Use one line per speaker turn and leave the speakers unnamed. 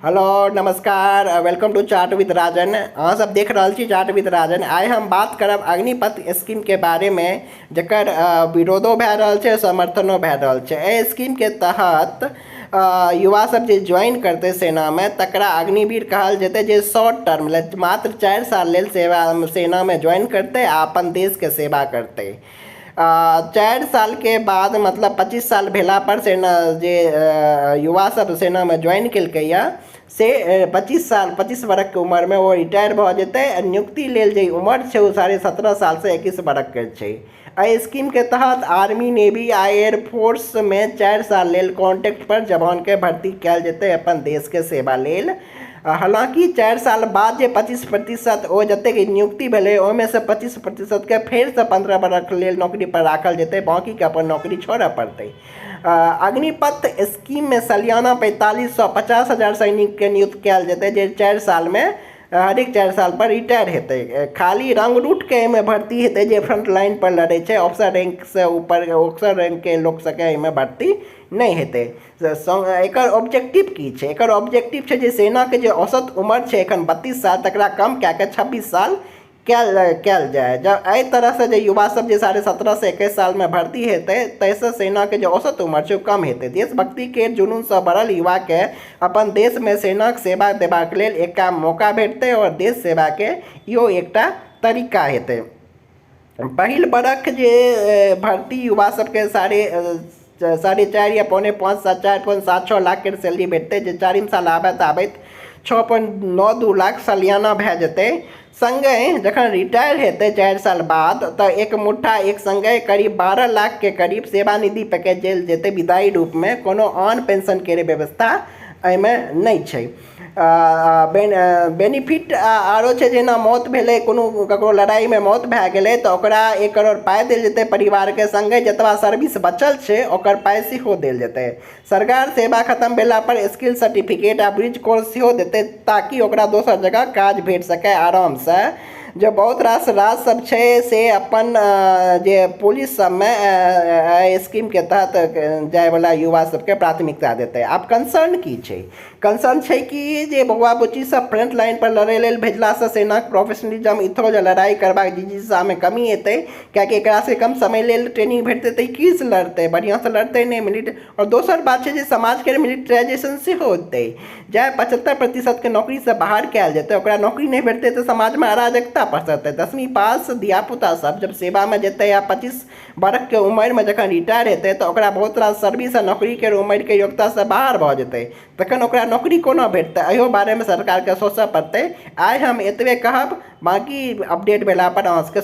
Hello नमस्कार, welcome to chat with Rajan. अहाँ सब देख रहल छी चाट विद राजन। आइ हम बात करब अग्निपथ स्कीमके बारेमे, जकर विरोधो भए रहल छै, समर्थनो भए रहल छै। एहि स्कीमके तहत युवा सब जे ज्वाइन करतै सेनामे, तकरा अग्निवीर कहल जेतै, जे शॉर्ट टर्म लेल मात्र 4 साल लेल सेवा सेनामे ज्वाइन करतै आ अपन देशके सेवा करतै। 4 सालके बाद, मतलब 25 साल भेला पर सेना जे युवा सब सेनामे ज्वाइन केलकैए, से 25 साल, 25 बरखके उमरमे ओ रिटायर भऽ जेतै आ नियुक्ति लेल जे उमर छै, ओ 17.5 सालसँ 21 बरखके छै। एहि स्कीमके तहत आर्मी, नेवी आ एयरफोर्समे 4 साल लेल कॉन्ट्रैक्ट पर जवानके भर्ती कयल जेतै अपन देशके सेवा लेल। हालाँकि 4 साल बाद जे 25% ओ जतेक नियुक्ति भेलै, ओहिमे सँ 25%के फेरसँ 15 बरख लेल नौकरी पर राखल जेतै, बाँकीके अपन नौकरी छोड़ऽ पड़तै। अग्निपथ स्कीममे सालियाना 45 सँ 50 हजार सैनिकके नियुक्त कयल जेतै, जे 4 सालमे, हरेक 4 साल पर रिटायर हेतै। खाली रंग रूटके एहिमे भर्ती हेतै, जे फ्रंट लाइन पर लड़ै छै। ऑफिसर रैंकसँ ऊपर, ऑफिसर रैंकके लोक सबके एहिमे भर्ती नहि हेतै। एकर ऑब्जेक्टिव की छै? एकर ऑब्जेक्टिव छै जे सेनाके जे औसत उमर छै एखन 32 साल, तकरा कम कए कऽ 26 साल कयल कयल जाय। जँ एहि तरहसँ जे युवा सब जे 17.5 सँ 21 सालमे भर्ती हेतै, ताहिसँ सेनाके जे औसत उमर छै, ओ कम हेतै। देशभक्तिके जुनूनसँ भरल युवाके अपन देशमे सेनाक सेवा देबाक लेल एकटा मौका भेटतै आओर देश सेवाके इहो एकटा तरीका हेतै। पहिल बरख जे भर्ती युवा सबके 4.5 या 4.75 साल, 4.76 लाखके सैलरी भेटतै, जे चारिम साल आबैत आबैत 6.92 लाख सालियाना भए जेतै। सङ्गहि जखन रिटायर हेतै 4 साल बाद, तऽ एक मुठ्ठा एक सङ्गे करीब 12 लाखके करीब सेवानिधि पैकेज देल जेतै विदाई रूपमे। कोनो आन पेंशनके व्यवस्था एहिमे नहि छै। बेनिफिट आरो छै, जेना मौत भेलै कोनो, ककरो लड़ाइमे मौत भए गेलै, तऽ ओकरा 1 करोड़ पाइ देल जेतै परिवारके। सङ्गे जतबा सर्विस बचल छै, ओकर पाइ सेहो देल जेतै। सरकार सेवा खतम भेला पर स्किल सर्टिफिकेट आ ब्रिज कोर्स सेहो देतै, ताकि ओकरा दोसर जगह काज भेट सकै आरामसँ। जे बहुत रास राज्य सब छै, से अपन जे पुलिस सबमे एहि स्कीमके तहत जायवला युवा सबके प्राथमिकता देतै। आब कंसर्न की छै? कंसर्न छै कि जे बौआ बुच्ची सब फ्रंट लाइन पर लड़ै लेल भेजलासँ सेनाक प्रोफेशनलिज्म, इथो जे लड़ाइ करबाक जिजीषामे कमी एतै, कियाकि एकरासँ कम समय लेल ट्रेनिंग भेटतै तऽ ई की लड़तै? बढ़िआँसँ लड़तै नहि मिलिट। आओर दोसर बात छै जे समाजके मिलिट्राइजेशन सेहो हेतै। जाहि 75%के नौकरीसँ बाहर कयल जेतै, ओकरा नौकरी नहि भेटतै, तऽ समाजमे अराजकता पसरतै। 10वीं पास धियापुता सब जब सेवामे जेतै आ 25 बरखके उमरमे जखन रिटायर हेतै, तऽ ओकरा बहुत रास सर्विस आ नौकरीके उमरके योग्यतासँ बाहर भऽ जेतै। तखन ओकरा नौकरी कोना भेटतै? एहियो बारेमे सरकारके सोचऽ पड़तै। आइ हम एतबे कहब, बाँकी अपडेट भेला पर अहाँ सबके